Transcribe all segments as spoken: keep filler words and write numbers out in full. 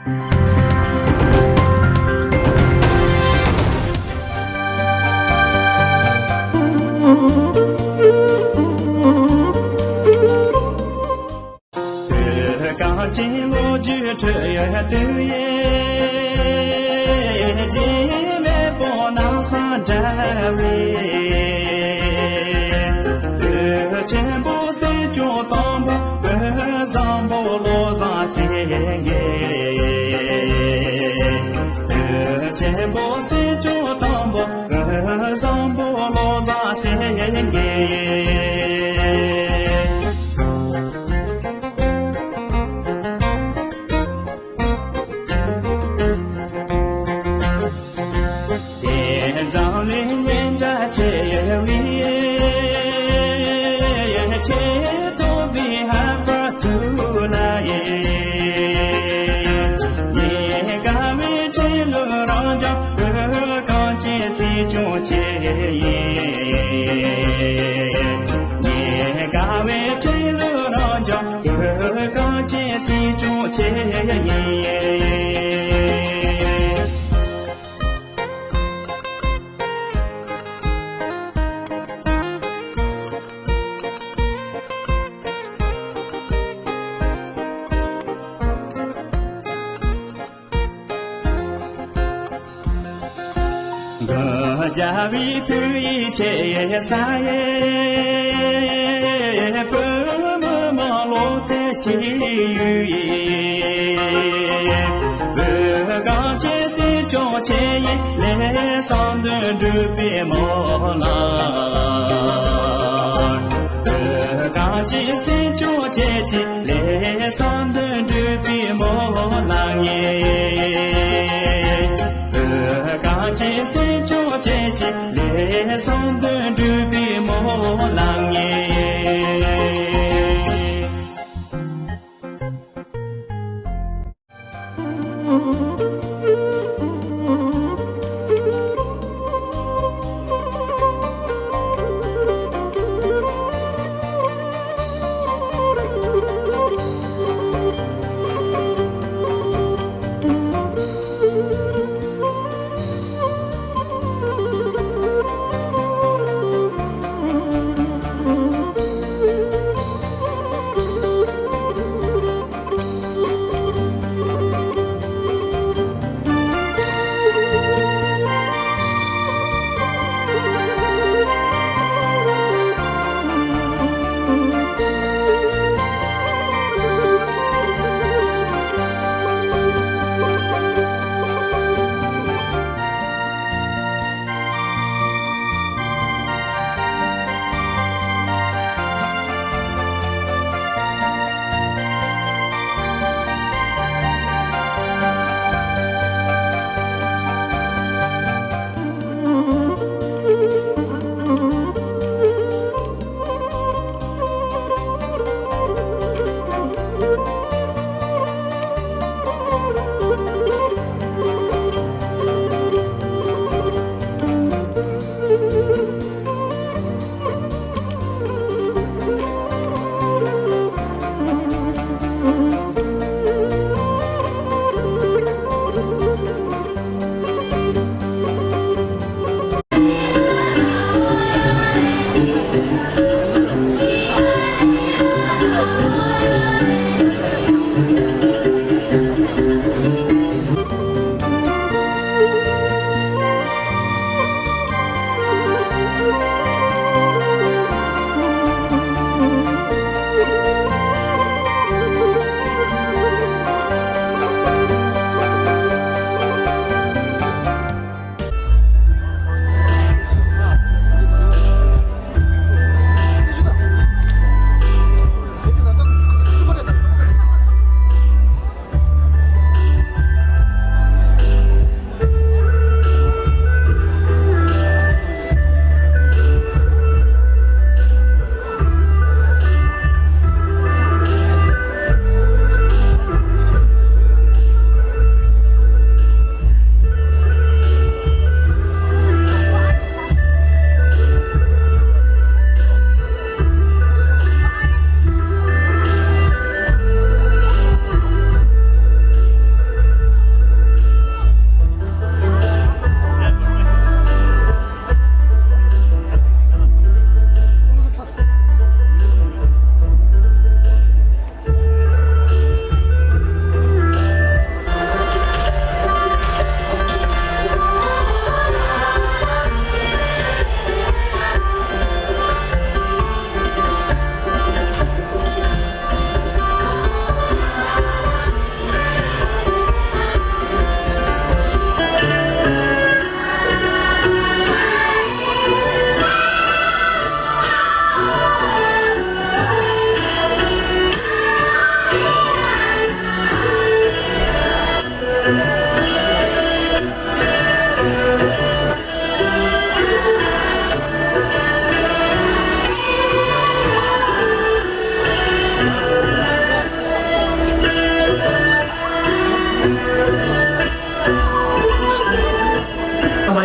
གངས་ཅན་ལོ་རྒྱུས་ཁྲོད་ཡོད་དུས་ཡེ། རྗེ་མེས་པོ་ནམ་སང་འདྲ་བའི། ཆེན་པོ་སྲིད་སྐྱོང་དང་པོ་བོད་བཟང་པོ་བློ་བཟང་སེང་གེ། ཆེན་པོ་སྲིད་སྐྱོང་དང་པོ་བོད་བཟང་པོ་བློ་བཟང་སེང་གེ། དེ་ཙམ་ལས་ཉེན་བརྡ་ཆེ་བའི་ཆེ་ཐོབ་པའི་ཧ་པ་ཚུ་ལ་ཡེ། ཉེན་ཁ་བའི་ཁྲིམས་ལུགས་རང་འཇགས་བོད་གངས་ཅན་སྲིད་སྐྱོང་ཆེ་ཡིན། ཉེན་ཁ་བའི་ཁྲིམས་ལུགས་རང་འཇགས་བོད་གངས་ཅན་སྲིད་སྐྱོང་ཆེ་ཡིན། རྒྱལ་བའི་ཐུགས་ཡིད་ཆེས་ས་ཡི། བོད་མི་མང་བློ་གཏད་ཀྱི་ཡུལ་ཡིན། བོད་གངས་ཅན་སྲིད་སྐྱོང་ཆེ་ཡི། ལས་བསམ་དོན་འགྲུབ་པའི་སྨོན་ལམ། བོད་གངས་ཅན་སྲིད་སྐྱོང་ཆེ་ཡི། ལས་བསམ་དོན་འགྲུབ་པའི་སྨོན་ལམ་ངེས། བོད་གངས་ཅན་སྲིད་སྐྱོང་ཆེ་ཡི། ལས་བསམ་དོན་འགྲུབ་པའི་སྨོན་ལམ་ངེས།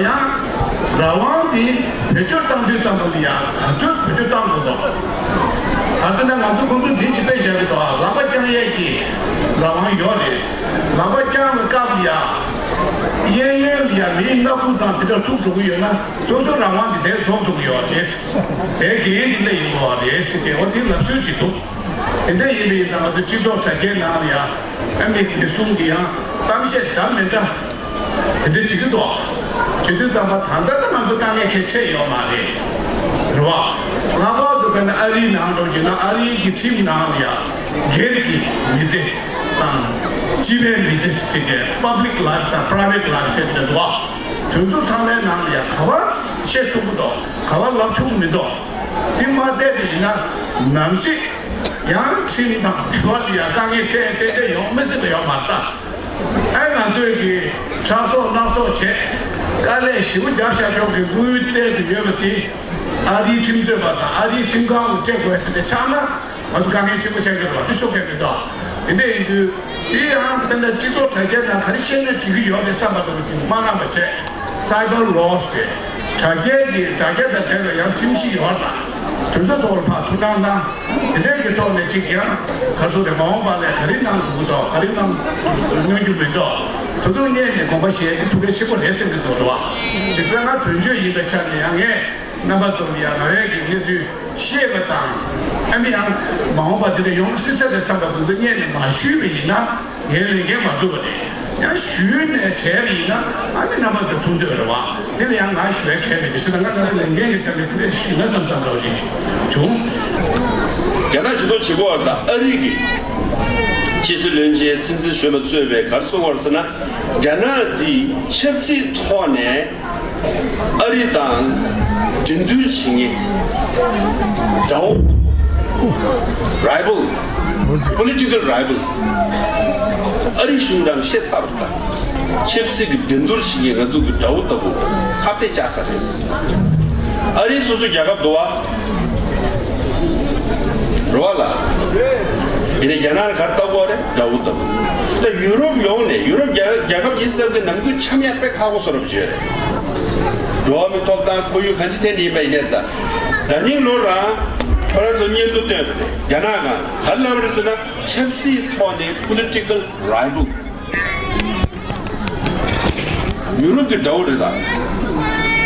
ཡང་རང་དབང་དེ་བེད་སྤྱོད་བཏང་དུས་ཙམ་པ་ལ་ཡང་ག་ཚོད་བེད་སྤྱོད་བཏང་དགོས་འདུག་ག་ཚོད་ན་ང་ཚོ་ཁོང་ཚོ་དེ་ཅི་བེད་བཞག་གི་འདུག་ལག་པ་བརྐྱང་ཡས་ཀྱི་རང་དབང་ཡོད་རེད། ལག་པ་བརྐྱང་བའི་སྐབས་ལ་ཡང་གཡས་གཡོན་ལ་ཡང་མིའི་སྣ་ཁུག་དང་དེ་འདྲ་ཐུག་འགྲོ་གི་ཡོད་ན་སོ་སོའི་རང་དབང་དེ་དེར་རྫོགས་འགྲོ་གི་ཡོད་རེད། དེ་འགན་དེ་སླེབས་ཡོང་གི་ཡོད་རེད་ཟེར་ཏེ་འོ་དེ་ལབ་སྲོལ་ཅིག་འདུག་དེ་འདྲ་ཡིན་པ་ཡིན་ཙང་ང་ཚོ་སྤྱི་ཚོགས་དྲ་རྒྱའི་ནང་ལ་ཡང་ཨ་མི་མི་གསུམ་གྱི་ཡང་གཏམ་བཤད་འདྲ་མི་འདྲ་དེ་འདྲ་བྱེད་ཀྱི་འདུག་བྱེད་དུས་ཙམ་པ་ད་ལྟ་ད་ང་ཚོ་དཀའ་ངལ་གལ་ཆེ་ཡོད་མ་རེད། རེད་བ། ལྷག་པར་དུ་དཔེར་ན་ཨ་རིའི་ནང་འགྲོ་རྒྱུ་ན་ཨ་རིའི་གི་ཁྲིམས་ནང་ལ་ཡང་སྒེར་གྱི་མི་ཚེ་དང་སྤྱི་པའི་མི་ཚེ་ཟེར་གྱི་public life་དང་private life་ཟེར་གྱི་འདུག་བ། དེ་ཚོ་ཚང་མའི་ནང་ལ་ཡང་ག་བ་བཤད་ཆོག་གི་འདུག་ག་བ་ལབ་ཆོག་གི་མི་འདུག་དེ་མ་བལྟས་པ་ཡིན་ན་ནམ་ཞིག་ཡང་ཁྲིམས་དང་འབྲེལ་བ་ལ་ཡང་དཀའ་ངལ་འཕྲད་ཏན་ཏན་ཡོང་མི་སྲིད་པ་ཡོད་མ་རེད་ད། ཨ་ང་ཚོས་ཀྱི་ཁྲག་སོགས་སྣ་ཚོགས་བྱས་དཀའ་ལས་ཞེ་པོ་བརྒྱབ་བཞག་ཀྱོག་གི་དངུལ་གཏན་དུ་ཡོད་པ་དེ་ཨ་རིའི་ཁྲིམས་རྩོད་པ་དང་ཨ་རིའི་ཁྲིམས་ཁང་དུ་སྤྲད་དགོས་ཟེར་ཏེ་ཆགས་ན། ང་ཚོ་དཀའ་ངལ་ཆེན་པོ་ཆགས་ཀྱི་རེད་བ། དེ་ཤོག་ཁག་མི་འདུག་དེ་འདྲ་ཡིན་དུས་དེ་ཡང་དཔེར་ན་སྤྱི་ཚོགས་དྲ་རྒྱའི་ནང་ག་རེ་བཤད་ན་འགྲིག་གི་ཡོད་རེད་བསམ་པ་འདྲ་པོ་ཅིག་མ་གནང་བ་བྱས། Cyber Law་ཟེར་དྲ་རྒྱའི་གི་དྲ་རྒྱ་དང་འབྲེལ་བའི་ཡང་ཁྲིམས་གཞི་ཡོད་རེད་ད། དེ་ཚོ་ཐོག་ལ་ཕར་ཐུགས་སྣང་གནང་། དེ་འདྲའི་གི་ཐོག་ནས་ཅིག་ཡང་ག་རེ་ཟེར་རེད། མ་འོངས་པ་ལ་ག་རེ་གནང་དགོས་དང་ག་རེ་གནང་གནང་རྒྱུ་མི་འདུག་དེ་ཚོ་སྔོན་ནས་དགོངས་པ་བཞེས་ཏེ་ཐུགས་ཕན་ཆེན་པོ་རེད་བསམ་གྱི་འདུག་རེད་བ། ཅིག་དཔེར་ན་དོན་གཅོད་ཡིན་པའི་ཆ་ནས་ཡང་ངས། རྣམ་པ་ཚོར་ཡང་ང་རའི་གི་གནས་ཚུལ་ཤེས་པ་དང་། ཨ་ནི་ཡང་མ་འོངས་པ་དེ་འདྲ་ཡོང་སྲིད་ས་རེད་བསམ་པ་དེ་ཚོ་སྔོན་ནས་མ་ཞུས་པ་ཡིན་ན་ངའི་ལས་འགན་མ་གྲུབ་པ་རེད། ཡང་ཞུས་ནས་བྱས་པ་ཡིན་ན་ཨ་ནི་རྣམ་པ་ཚོ་ཐུགས་འདོད་རེད་བ། དེ་ལ་ཡང་ང་ཞུ་བའི་གལ་མེད་དེ་ཕྱི་ལ་ང་ང་ཚོ་ལས་འགན་གྱི་ཆ་ནས་དེ་འདྲ་ཞུས་ན་བསམ་བསམ་འདྲ་བོ་ཅིག་བྱུང་། རྒྱ་ནག་ཇུས་གཏོགས་བྱེད་སྒོ་བར་དང་ཨ་རི་གི་ཕྱི་སྲིད་བློན་ཆེན་སྲིད་འཛིན་གཞོན་པ་གཙོས་པའི་ག་རེ་གསུངས་པ་རེད་ཟེར་ན། རྒྱ་ནག་འདི་ཆབ་སྲིད་ཐོག་ནས། ཨ་རི་དང་འགྲན་བསྡུར་བྱེད་མཁན་དགྲ་བོ། rival། political rival། ཨ་རི་གཞུང་དང་བཤད་ཚར་བ་དང་། ཆབ་སྲིད་ཀྱི་འགྲན་བསྡུར་བྱེད་མཁན་ང་ཚོ་གི་དགྲ་བོ་ལྟ་བུ་ཁ་གཏད་བཅག་ས་རེད། ཨ་རི་སོ་སོ་རྒྱལ་ཁབ་འདུག་བ། རེད་བ་ལ། ཡིན་ནའི་རྒྱ་ནག་ལ་ག་རེ་ལྟ་བུ་རེད། དགྲ་བོ་ལྟ་བུ། ད་ཡུ་རོབ་ཡོངས་ནས་ཡུ་རོབ་རྒྱལ་རྒྱལ་ཁབ་ཉི་ཤུ་རྩ་དགུའི་ནང་ཁུལ་འཆམ་ཡག་དཔེ་ཁག་པོ་བཟོ་འདྲ་པོ་བྱས་རེད། འགྲོ་བ་མིའི་ཐོབ་ཐང་ཁོར་ཡུག་གང་ཅི་ཐད་ནས་ཡིན་པ་ཡིན་ནའི་ད། ད་ནིང་ལོ་རང་ཁོ་རང་ཚོ་སྙན་ཐོ་བཏོན་པ་རེད། རྒྱ་ནག་གང་ག་རེ་ལབ་པ་རེད་ཟེར་ན་ཆབ་སྲིད་ཐོག་ནས་political rival། ཡུ་རོབ་ཀྱི་དགྲ་བོ་རེད་ད།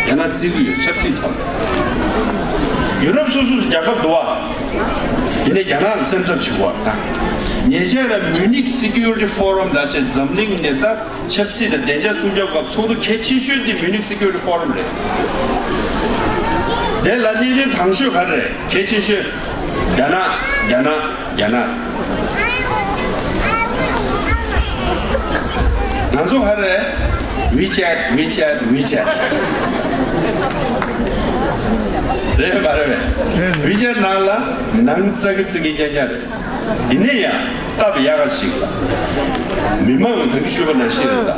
རྒྱ་ནག་བརྩི་གི་ཡོད། ཆབ་སྲིད་ཐོག་ནས། ཡུ་རོབ་སོ་སོ་རྒྱལ་ཁབ་འདུག་བ། དེ་ནས་རྒྱ་ནག་ལ་སེམས་འཚབ་བྱེད་དགོས་པ་དང་། ཉེ་ཆར་ལ་Munich Security Forum་ལ་བྱས་འཛམ་གླིང་ནས་ད་ཆབ་སྲིད་དང་བདེ་འཇགས་སྲུང་སྐྱོབ་སྐབས་ཚོགས་འདུ་གལ་ཆེ་ཤོས་འདི་Munich Security Forum་རེད། དེ་ལ་གནད་དོན་དང་ཤོས་ག་རེ་རེད། གལ་ཆེ་ཤོས། རྒྱ་ནག་རྒྱ་ནག་རྒྱ་ནག་ང་ཚོ་ག་རེ་རེད། WeChat WeChat WeChat། རེད་མ་རེད་པས། WeChat་ནང་ལ་ནང་ཙག་གི་ཙིག་གི་རྐྱང་རྐྱང་རེད། ཡིན་ན་ཡང་སྟབས་ཡག་ག་ཞིག་ལ། མི་མང་ད་གིན་ཞུས་པ་ནང་བཞིན་རེད་ད།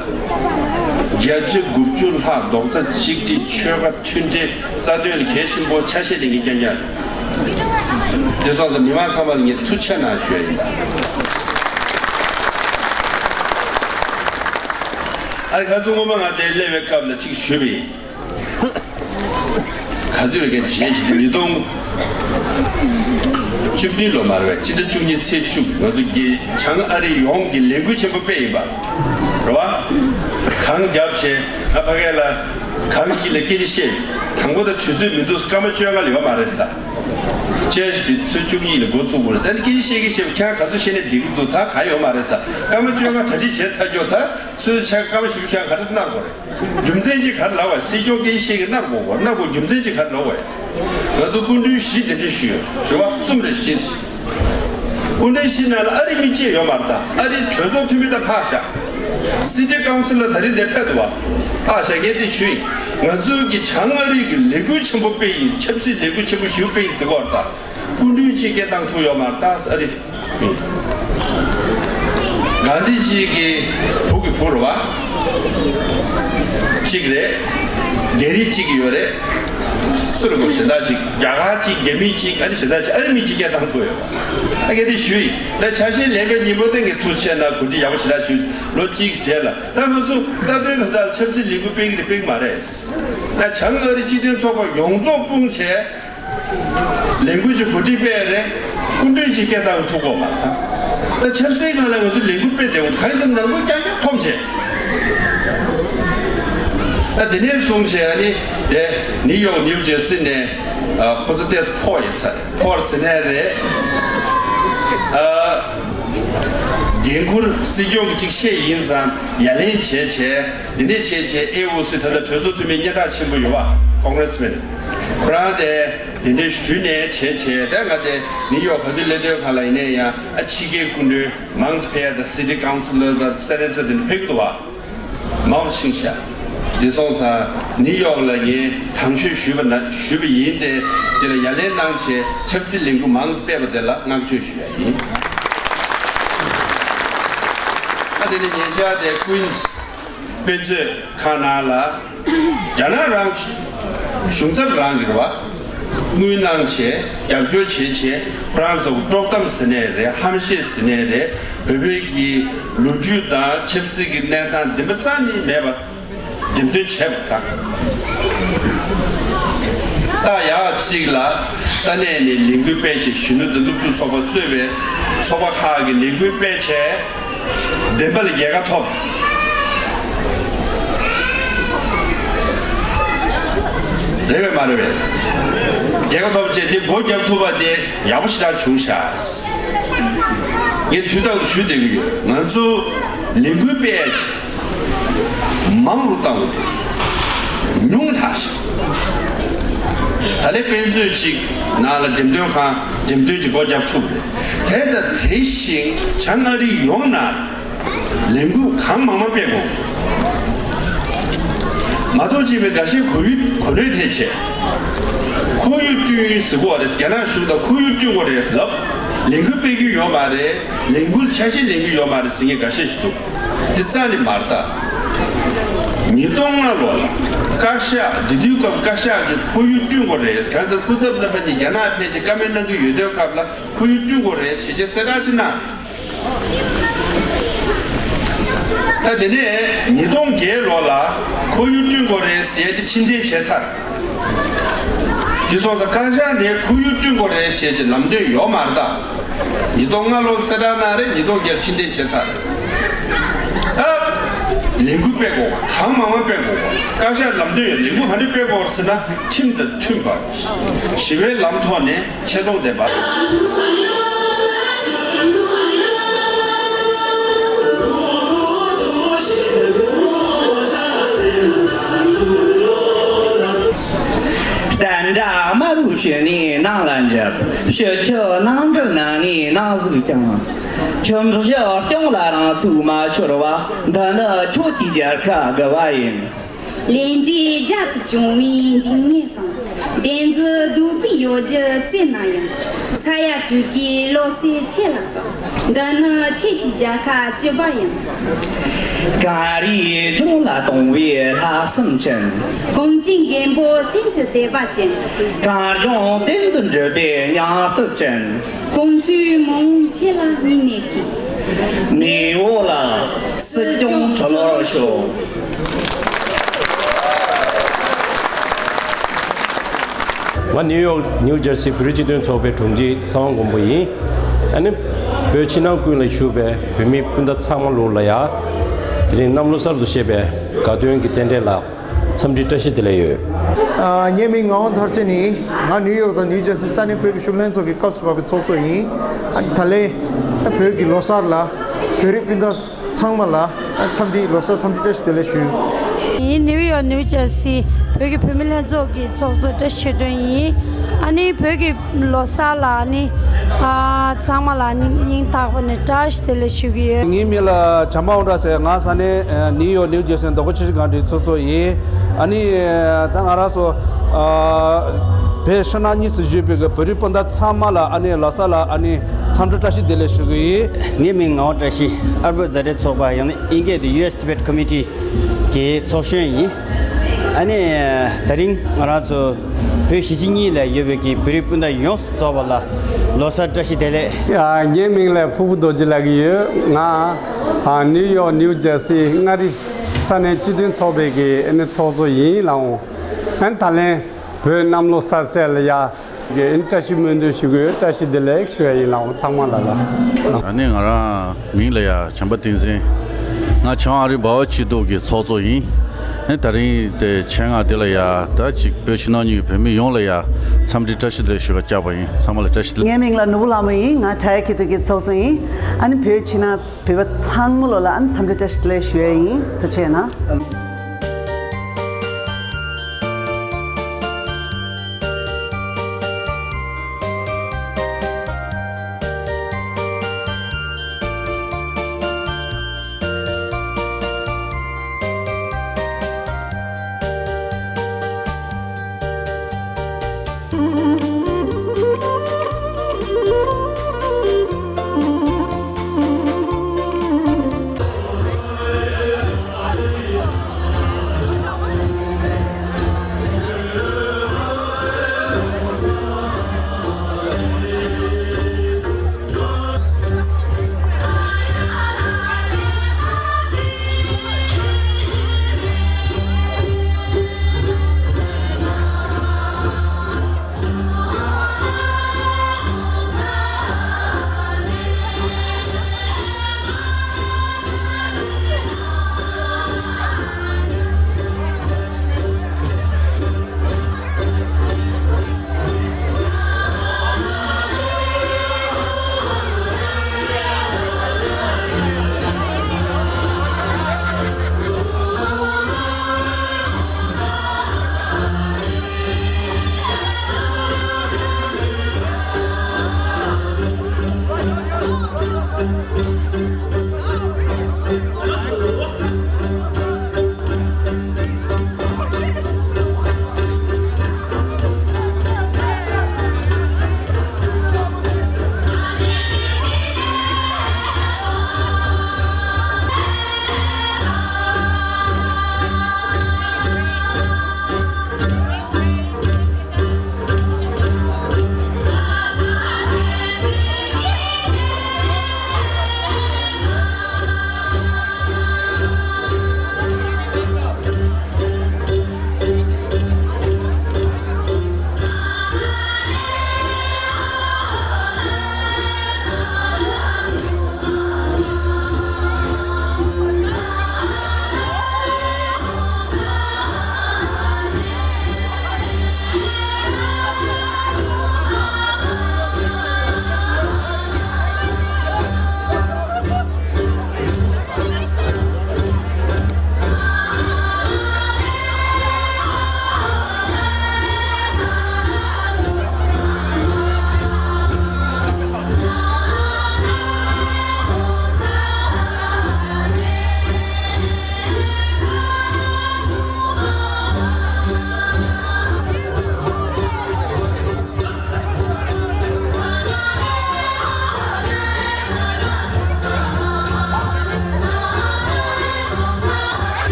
བརྒྱ་ཆ་དགུ་བཅུ་ལྷག་རྡོག་རྩ་གཅིག་སྒྲིལ་ཆོལ་ཁ་མཐུན་སྒྲིལ་རྩ་དོན་ལ་གལ་ཆེན་པོ་ཆ་ཤས་ལེན་མཁན་རྐྱང་རྐྱང་རེད། དེ་སོང་ཙང་མི་མང་ཚང་མ་ལ་ངས་ཐུགས་རྗེ་ཆེ་གནང་ཞུ་ཡ་ཡིན་ད། ཨ་རི་ཁ་སང་སྔོན་མ་ང་དེ་སླེབས་པའི་སྐབས་ལ་གཅིག་ཞུས་པ་ཡིན། ག་ཚོད་རེད་ཀྱང་རྗེས་ཤིག་ཉིས་སྟོང་བཅུ་བདུན་ལོ་མ་རེད་པས། སྤྱི་ཟླ་བཅུ་གཉིས་ཚེས་བཅུ་ང་ཚོ་གི་བྱང་ཨ་རི་ཡོངས་ཀྱི་ལས་འགུལ་ཆེན་པོ་སྤེལ་ཡིན་པ་རེད་བ། གངས་རྒྱབ་བྱས་ང་ཕ་གི་ལ་གངས་དཀྱིལ་ལ་སྐད་ཆ་བཤད། དང་པོ་ད་དུས་ཚོད་མི་འདུག་སྐར་མ་བཅོ་ལྔ་ལ་ཡོད་མ་རེད་ས། བཅར་ཞིག་དེ་ཚོད་བཅུ་གཉིས་ལ་འགོ་བཙུགས་དགོས་རེད་ཟེར་ནས་སྐད་ཆ་བཤད་ཀྱི་བཤད་པ། ཁྱེད་རང་ག་ཚོད་བཤད་ནས་འགྲིག་གི་འདུག་ད་གང་ཡོད་མ་རེད་ས། སྐར་མ་བཅོ་ལྔ་གྲ་སྒྲིག་བྱས་ཚར་ཀྱོག་ད་ཚོད་ཆ་སྐར་མ་བཞི་བཅུ་ཞག་ག་རེ་ཟེར་གནང་དགོས་རེད། རྒྱུ་མཚན་ཅིག་ག་རེ་ལབ་པ། སྲིད་སྐྱོང་སྐད་ཆ་བཤད་ཀྱི་གནང་དགོས་གོ་གནང་དགོས། རྒྱུ་མཚན་ཅིག་ག་རེ་ལབ་པ། ང་ཚོ་སྐུ་མགྲོན་བཞི་དེ་འདྲས་ཞུས་ཡོད་རེད་བ། གསུམ་རེད་བཞི། སྐུ་མགྲོན་བཞི་ནང་ལ་ཨ་རི་མི་གཅིག་ཡོད་མ་རེད་ད། ཨ་རི་གྲོས་ཚོགས་འཐུས་མི་དང་ཕར་བཞག City Council་ལ་ད་རིང་འདིར་ཕེབས་འདུག་བ། ཕར་བཞག་མཁན་དེ་ཞུས་ཡིན། ང་ཚོའི་གི་བྱང་ཨ་རི་གི་ལས་འགུལ་ཆེན་པོ་སྤེལ་ཡིན། ཆབ་སྲིད་ལས་འགུལ་ཆེན་པོ་ཞིག་སྤེལ་ཡིན་ཟེར་གོ་རེད་ད། སྐུ་མགྲོན་གཅིག་སྐད་བཏང་ཐུབ་ཡོད་མ་རེད་ད་ཨ་རི། གྷན་དྷི་ཇི་གི་བུ་གི་བུ་རེད་བ། གཅིག་རེད། རྒྱ་རིགས་གཅིག་ཡོད་རེད། སུ་རེད་གོ་གཞན་དག་ཅིག་རྒྱ་གར་གཅིག་རྒྱ་མི་གཅིག་ཨ་ནི་གཞན་དག་ཅིག་ཨ་རི་མི་གཅིག་སྐད་བཏང་ཐུབ་ཡོད། ཨ་ག་དེ་ཞུས་ཡིན། ད་ཆ་ཤས་ལེན་པའི་ཉིན་མོ་སྟེང་གི་ཐུགས་ཆེ་ན་གོ་སྒྲིག་ཡག་པོ་ཞེ་དྲག་ཞུས། ལོ་གཅིག་རྗེས་ལ་ད་ང་ཚོ་རྩ་དོན་དོན་དག་ཆབ་སྲིད་ལས་འགུལ་སྤེལ་གི་རེད་སྤེལ་གི་མ་རེད། ད་བྱང་ཨ་རི་སྤྱི་མཐུན་ཚོགས་པ་ཡོངས་རྫོགས་སྤུངས་བྱས། ལས་འགུལ་གྱི་གོ་སྒྲིག་སྤེལ་རེད། སྐུ་མགྲོན་གྱིས་སྐད་བཏང་ཐུབ་གོ་མ་ཐག་ད་ཆབ་སྲིད་སྒང་ལ་ང་ཚོ་ལས་འགུལ་སྤེལ་བསྡད་འོང་གང་ཡིན་ཟེར་ན་ནང་ཁུལ་རྐྱང་རྐྱང་འཐོམ་བྱས། ད་དེ་ནས་བཟུང་བྱས་ཨ་ནི་དེ་ནིའུ་ཡོག་ནིའུ་ཇེར་སི་ནས་ཨ་ཁོ་ཚོ་ཏེས་ཕོ་ཡི་ས་ཕོར་ཟེར་ནས་རེད། ཨ་འགན་འཁུར་སྲིད་སྐྱོང་གི་ཅིག་བཤད་ཡིན་ཙང་ཡ་ལན་བྱས་བྱས་འདི་ནས་བྱས་བྱས་ཨེ་ཨོ་སི་ད་ལྟ་གྲོས་ཚོགས་འཐུས་མི་སྙན་གྲགས་ཆེན་པོ་ཡོད་པ་ཀོང་རེ་སི་མེན་ཁོ་རང་དེ། དེ་འདྲའི་ཞུས་ནས་བྱས་བྱས་ད་ང་དེ་ནིའུ་ཡོག་ག་དུས་སླེབས་དུས་ག་ལ་ཡིན་ནའི་ཡང་ཨ་ཕྱི་རྒྱལ་སྐུ་མགྲོན་མང་ཙམ་ཕེབས་ཡ་ད་སི་ཊི་ཀའུན་སི་ལར་དང་སེ་ནེ་ཊར་དེ་འདྲ་ཕེབས་ཀྱི་འདུག་བ། མང་པོ་ཕྱིན་ཤག་དེ་སོང་ཙང་ནིའུ་ཡོག་ལ་ངས་དང་ཤོས་ཞུས་པ་ན་ཞུས་པ་ཡིན་ཏེ། དེ་ལ་ཡ་ལན་གནང་བྱས་ཆབ་སྲིད་ལས་འགུལ་མང་ཙམ་སྤེལ་བ་དེ་ལ་བསྔགས་བརྗོད་ཞུ་ཡ་ཡིན། ཨ་དེ་ནས་ཉེ་ཆར་དེ་ཀུན་སི་དཔེ་མཛོད་ཁང་ནང་ལ་རྒྱ་ནག་རང་གཞུང་ཚབ་རང་གི་རེད་བ། དངུལ་གནང་བྱས་རྒྱབ་སྐྱོར་བྱས་བྱས་ཁོ་རང་ཚོ་དཀྲོག་གཏམ་ཟེར་ནའི་རེད། ཧམ་བཤད་ཟེར་ནའི་རེད། བོད་བོད་ཀྱི་ལོ་རྒྱུས་དང་ཆབ་སྲིད་ཀྱི་གནས་སྟངས་བདེན་པ་རྩ་ནས་མེད་པ་འགྲེམས་སྟོན་བྱས་པ་དང་། ད་ཡག་གཅིག་ལ་ས་གནས་ནས་ལས་འགུལ་སྤེལ་བྱས་གཞོན་ནུ་དང་སློབ་ཕྲུག་ཚོགས་པ་གཙོས་པའི་ཚོགས་པ་ཁག་གིས་ལས་འགུལ་སྤེལ་བྱས། བདེན་པ་ལ་རྒྱལ་ཁ་ཐོབ། རེད་པས་མ་རེད་པས། རྒྱལ་ཁ་ཐོབ་བྱས་དེ་སྒོ་བརྒྱབ་ཐུབ་པ་དེ་ཡག་པོ་ཞེ་དྲག་བྱུང་ཤག་ངས་དུས་རྟག་ཏུ་ཞུ་བསྡད་ཀྱི་ཡོད། ང་ཚོ་ལས་འགུལ་སྤེལ་མང་རུ་བཏང་དགོས་འདུག་ཉུང་དྲགས་ཤག་ད་ལན་དཔེ་མཛོད་ཅིག་ནང་ལ་འགྲེམས་སྟོན་ཁང་འགྲེམས་སྟོན་གྱི་སྒོ་བརྒྱབ་ཐུབ་རེད། དེ་དང་དེ་བཞིན་བྱང་ཨ་རི་ཡོངས་ནང་ལས་འགུལ་གང་མང་མང་སྤེལ་དགོས། མ་གཏོགས་ཅིག་པའི་འགའ་ཤས་ཁོར་ཡུག་གོ་ལོད་ཐེབས་བྱས། ཁོར་ཡུག་བསྐྲུན་ཟེར་གོ་བ་རེད། རྒྱ་ནག་གཞུང་དང་ཁོར་ཡུག་བསྐྲུན་དགོས་རེད་ཟེར་ལབ། ལས་འགུལ་སྤེལ་རྒྱུ་ཡོད་མ་རེད། ལས་འགུལ་ཆ་ཤས་ལེན་རྒྱུ་ཡོད་མ་རེད་ཟེར་མཁན་འགའ་ཤས་ཤིག་འདུག་འདི་རྩ་ནས་མ་རེད་ད། ཉིས་སྟོང་ལྔ་ལོ་ལ་བཀའ་ཤག་དེ་དུས་སྐབས་བཀའ་ཤག་གིས་ཁོར་ཡུག་བསྐྲུན་དགོས་རེད། གང་ཟེར་སྐུ་ཚབ་རྣམ་པ་གཉིས་རྒྱ་ནག་ཕེབས་བྱས་བཀའ་མོལ་གནང་གི་ཡོད་དུས་སྐབས་ལ་ཁོར་ཡུག་བསྐྲུན་དགོས་རེད་ཞེས་བྱས་གསལ་བསྒྲགས་ཅིག་གནང་། ད་དེ་ནས་ཉིས་སྟོང་བརྒྱད་ལོ་ལ་ཁོར་ཡུག་བསྐྲུན་དགོས་རེད་ཟེར་ཏེ་ཕྱིར་འཐེན་བྱས་ཚར། དེ་སོང་ཙང་བཀའ་ཤག་ནས་ཁོར་ཡུག་བསྐྲུན་དགོས་རེད་ཟེར་གྱི་ལམ་སྟོན་ཡོད་མ་རེད་ད། ཉིས་སྟོང་ལྔ་ལོར་གསལ་བསྒྲགས་གནང་རེད། ཉིས་སྟོང་བརྒྱད་ཕྱིར་འཐེན་བྱས་ཚར། ད་ལས་འགུལ་སྤེལ་དགོས་གང་མང་མང་སྤེལ་དགོས། བཀའ་ཤག་ལམ་སྟོན་ཡོད། ལས་འགུལ་ག་འདྲ་སྤེལ་དགོས་ཟེར་ན་ཁྲིམས་དང་མཐུན་པ། ཞི་བའི་ལམ་ཐོག་ནས། ཆེ་མཐོང་ལྡན་པ། བསྟན་དགྲ་དམར་པོའི་ཕྱི་ནས་ནང་ལ་འཇབ། ཕྱི་ཁྱི་ནང་འདྲུལ་ནང་ནས་ནང་ཟུག་ཀྱང་། ཁྱིམ་གཞི་སྐྱོང་ལ་རང་ཚུགས་མ་ཤོར་བ། འདི་ནི་ཁྱོད་ཀྱི་རྒྱལ་ཁ་དགུ་བ་ཡིན། ལས་འབྲས་རྒྱབ་ཏུ་བྱུང་བའི་འཇིགས་ཉེན་དང་། བདེན་རྫུན་རྡོག་པས་གཡོ་སྒྱུ་རྩད་ན་ཡང་། ས་ཡ་དྲུག་གི་བློ་གསལ་ཁྱེད་ལ་བཀའ། འདི་ནི་ཁྱེད་ཀྱི་རྒྱལ་ཁ་བཅུ་པ་ཡིན། གངས་རིའི་ལྗོངས་ལ་གཏོང་བའི་ལྷག་བསམ་ཅན། གངས་ཅན་རྒན་པོ་སེམས་ཀྱི་དད་པ་ཅན། གངས་ལྗོངས་གཏན་དུ་སྒྲུབ་པའི་སྙིང་སྟོབས་ཅན། དགོངས་ཚུལ་མང་ཆེ་ལ་སྙིང་ནས་གུས། མེས་འོག་ལ་སྲིད་སྐྱོང་འཁྲུལ་བར་ཤོག་ང་ནིའུ་ཡོག་ནིའུ་ཇར་སི་བོད་རིགས་སྤྱི་མཐུན་ཚོགས་པའི་དྲུང་ཆེ་ཚེ་དབང་མགོན་པོ་ཡིན། ཨ་ནི་བོད་ཕྱི་ནང་ཀུན་ལ་བཞུགས་པའི་བོད་མི་སྤུན་ཟླ་ཚང་མ་ལོ་ལ་ཡ། དེ་རིང་གནམ་ལོ་གསར་དུ་བཞད་པའི་དགའ་སྟོན་གྱི་རྟེན་འབྲེལ་ལ། འཚམས་འདྲི་བཀྲ་ཤིས་བདེ་ལེགས་ཡོད། ཨ། ངའི་མིང་ངག་དབང་མཐར་ཕྱིན་ཡིན། ང་ནིའུ་ཡོག་དང་ནིའུ་ཇར་སི་ས་གནས་བོད་ཀྱི་ཤུགས་ལྷན་ཚོགས་ཀྱི་སྐབས་སུ་བབས་པའི་ཚོགས་གཙོ་ཡིན། ཨ། ད་ལན་བོད་ཀྱི་ལོ་གསར་ལ་བོད་རིགས་སྤུན་ཟླ་ཚང་མ་ལ་འཚམས་འདྲི། ལོ་གསར་འཚམས་འདྲི་བཀྲ་ཤིས་བདེ་ལེགས་ཞུ། ཡིན། ནིའུ་ཡོག་ནིའུ་ཇར་སི་བོད་ཀྱི་བུད་མེད་ལྷན་ཚོགས་ཀྱི་ཚོགས་གཙོ་བཀྲ་ཤིས་ཆོས་སྒྲོན་ཡིན། ཨ་ནི་བོད་ཀྱི་ལོ་གསར་ལ་ནི། ཨ། ཚང་མ་ལ་ནི་སྙིང་ཐག་པ་ནས་བཀྲ་ཤིས་བདེ་ལེགས་ཞུ་གི་ཡོད། ངའི་མིང་ལ་བྱམས་པ་དབང་གྲགས་ཟེར། ང་ས་གནས་ནིའུ་ཡོག་ནིའུ་ཇར་སི་རྡོ་སྐོར་ཆུ་བཞི་སྒང་དྲུག་ཚོགས་གཙོ་ཡིན། ཨ་ནི་ད་ང་རང་ཚོ། ཨ། བོད་ཕྱི་ནང་གཉིས་སུ་བཞུགས་པའི་གི་བོད་རིགས་སྤུན་ཟླ་ཚང་མ་ལ་ཨ་ནི་ལོ་གསར་ལ་ཨ་ནི་འཚམས་འདྲི་བཀྲ་ཤིས་བདེ་ལེགས་ཞུ་གི་ཡིན། ངའི་མིང་ངག་དབང་བཀྲ་ཤིས། ཨ་རི་བོད་མཛའ་འབྲེལ་ཚོགས་པ། ཡང་ན་དབྱིན་སྐད་དུ་ཡུ་ཨེས་ཊི་བེཊ་ཀོ་མི་ཊི་གི་ཚོགས་གཞོན་ཡིན། ཨ་ནི་ད་རིང་ང་རང་ཚོ་བོད་གཞིས་བྱེས་གཉིས་ལ་ཡོད་པའི་གི་བོད་རིགས་སྤུན་ཟླ་ཡོངས་སུ་རྫོགས་པ་ལ་ལོ་གསར་བཀྲ་ཤིས་བདེ་ལེགས། ཡ། ངའི་མིང་ལ་ཕུར་བུ་རྡོ་རྗེ་ལབ་ཀྱི་ཡོད། ང་ནིའུ་ཡོག་ནིའུ་ཇར་སི་མངའ་རིས་ས་གནས་སྤྱི་མཐུན་ཚོགས་པའི་གི་ཨ་ནི་ཚོགས་གཙོ་ཡིན་ལགས་འོང་། ཨ་ནི་ད་ལན་བོད་གནམ་ལོ་གསར་ཚེས་ལ་ཡ། གི་བཀྲ་ཤིས་སྨོན་འདུན་ཞུ་གི་ཡོད། བཀྲ་ཤིས་བདེ་ལེགས་ཞུ་ཡ་ཡིན་ལགས་འོང་ཚང་མ་ལ་ལ། ཨ་ནི་ང་རང་མིང་ལ་ཡ་བྱམས་པ་བསྟན་འཛིན། ང་བྱང་ཨ་རི་འབའ་བ་སྐྱིད་སྡུག་གི་ཚོགས་གཙོ་ཡིན། ཨ་ནི་ད་རིང་དེ་ཆེད་མངགས་འདི་ལ་ཡ་ད་ཅིག་བོད་ཕྱི་ནང་གཉིས་ཀྱི་བོད་མི་ཡོངས་ལ་ཡ་འཚམས་འདྲི་བཀྲ་ཤིས་བདེ་ལེགས་ཞུ་ག་བཅར་བ་ཡིན། ཚང་མ་ལ་བཀྲ་ཤིས་བདེ་ལེགས། ངའི་མིང་ལ་ནོར་བུ་ལྷ་མོ་ཡིན། ང་དྲ་ཡ་ཁེ་ཐུ་གི་ཚོགས་གཙོ་ཡིན། ཨ་ནི་བོད་ཕྱི་ནང་བོད་པ་ཚང་མ་ལོ་ལ་ཨ་ནི་འཚམས་འདྲི་བཀྲ་ཤིས་བདེ་ལེགས་ཞུ་ཡ་ཡིན། ཐུགས་རྗེ་གནང་།